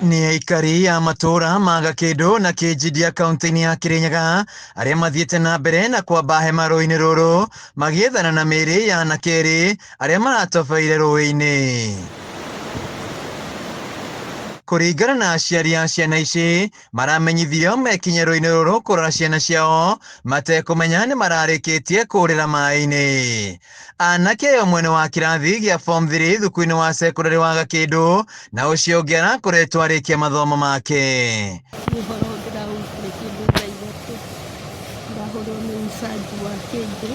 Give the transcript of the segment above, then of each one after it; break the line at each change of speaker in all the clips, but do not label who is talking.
Nĩ aikari a matũũra ma Gakĩndũ na Kĩnjindia kaunti-inĩ ya Kĩrĩnyaga arĩa mathiĩte na mbere na kwamba hema rũĩ-inĩ rũrũ magĩethana na mĩĩrĩ ya anake erĩ arĩa maratobeire rũĩ-inĩ. Kũringana na aciari a ciana ici, maramenyithirio mekinye rũĩ-inĩ rũrũ kũrora ciana ciao matekũmenya nĩ mararĩkĩtie kũrĩra maĩ-inĩ. Anake aya ũmwe nĩ wa kĩrathi gĩa form 3 thukuru-inĩ wa cekondarĩ wa Gakĩndũ na ũcio ũngĩ arakoretwo arĩkia mathomo make.
Nĩ ũhoro ndĩraũiguire kĩndũ thaa 3, ndahũrwo nĩ incanji wa kĩngĩ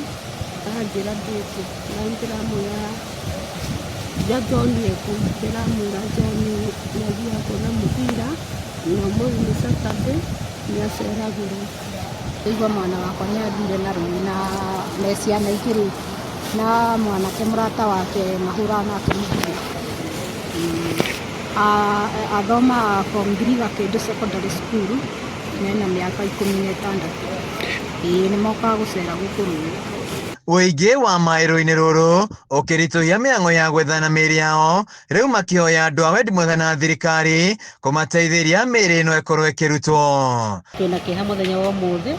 aranjĩra ndĩkũ, na ndĩramwĩra nja John ekũ, ndĩramwĩra John nĩ athiaga kuona mũbira na ũmũthĩ nĩ Saturday nĩ aceragĩrwo.
Ndaigua mwana wakwa nĩ athire na rũĩ na me ciana igĩrĩ na mwanake mũrata wake mahũraga nake mũbira. Athomaga form 3 Gakĩndũ Secondary School na ena mĩaka 16. Ĩĩ nĩ mokaga gũcera gũkũ rũĩ.
Ũingĩ wa maĩ rũĩ-inĩ rũrũ ũkĩritũhia mĩhang'o ya gwethana mĩĩrĩ yao, rĩu makĩhoya andũ a wendi mwega na thirikari kũmateithĩria mĩĩrĩ ĩno ĩkorwo ĩkĩrutwo.
Twĩna kĩeha mũthenya wa ũmũthĩ,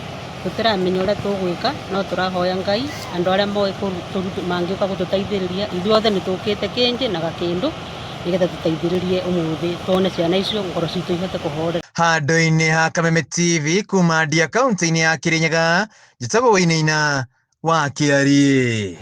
tũtiramenya ũrĩa tũgwĩka, no tũrahoya Ngai andũ arĩa moĩ mangĩũka gũtũteithĩrĩria. Ithuothe nĩ tũkĩte Kĩnjĩ na Gakĩndũ nĩgetha tũteithĩrĩrie ũmũthĩ tuone ciana icio ngoro citũ ihote kũhorera.
Handũ-inĩ ha Kameme TV kuma Ndia kaunti-inĩ ya Kĩrĩnyaga, njĩtagwo Wainaina wa Kĩariĩ.